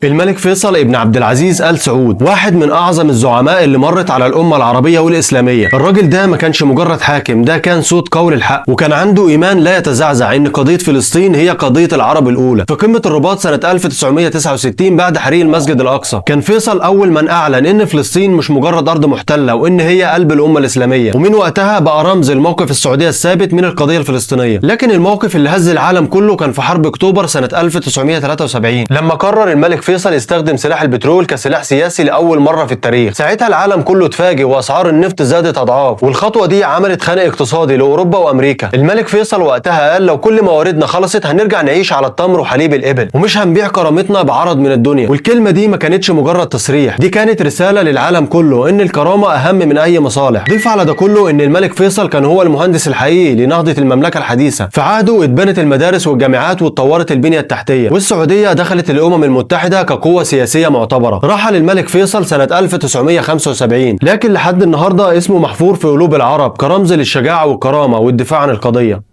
الملك فيصل ابن عبد العزيز آل سعود واحد من أعظم الزعماء اللي مرت على الأمة العربية والإسلامية. الراجل ده ما كانش مجرد حاكم، ده كان صوت قول الحق، وكان عنده إيمان لا يتزعزع إن قضية فلسطين هي قضية العرب الأولى. في قمة الرباط سنة 1969 بعد حريق المسجد الأقصى، كان فيصل أول من أعلن إن فلسطين مش مجرد أرض محتلة، وإن هي قلب الأمة الإسلامية. ومن وقتها بقى رمز الموقف السعودية الثابت من القضية الفلسطينية. لكن الموقف اللي هز العالم كله كان في حرب أكتوبر سنة 1973، لما قرر الملك فيصل يستخدم سلاح البترول كسلاح سياسي لأول مرة في التاريخ. ساعتها العالم كله اتفاجئ وأسعار النفط زادت أضعاف، والخطوة دي عملت خناق اقتصادي لأوروبا وأمريكا. الملك فيصل وقتها قال لو كل مواردنا خلصت هنرجع نعيش على التمر وحليب الإبل، ومش هنبيع كرامتنا بعرض من الدنيا. والكلمة دي ما كانتش مجرد تصريح، دي كانت رسالة للعالم كله إن الكرامة أهم من أي مصالح. ضيف على ده كله إن الملك فيصل كان هو المهندس الحقيقي لنهضة المملكة الحديثة. في عهده اتبنت المدارس والجامعات واتطورت البنية التحتية، والسعودية دخلت الأمم المتحدة كقوة سياسية معتبرة. رحل الملك فيصل سنة 1975، لكن لحد النهاردة اسمه محفور في قلوب العرب كرمز للشجاعة والكرامة والدفاع عن القضية.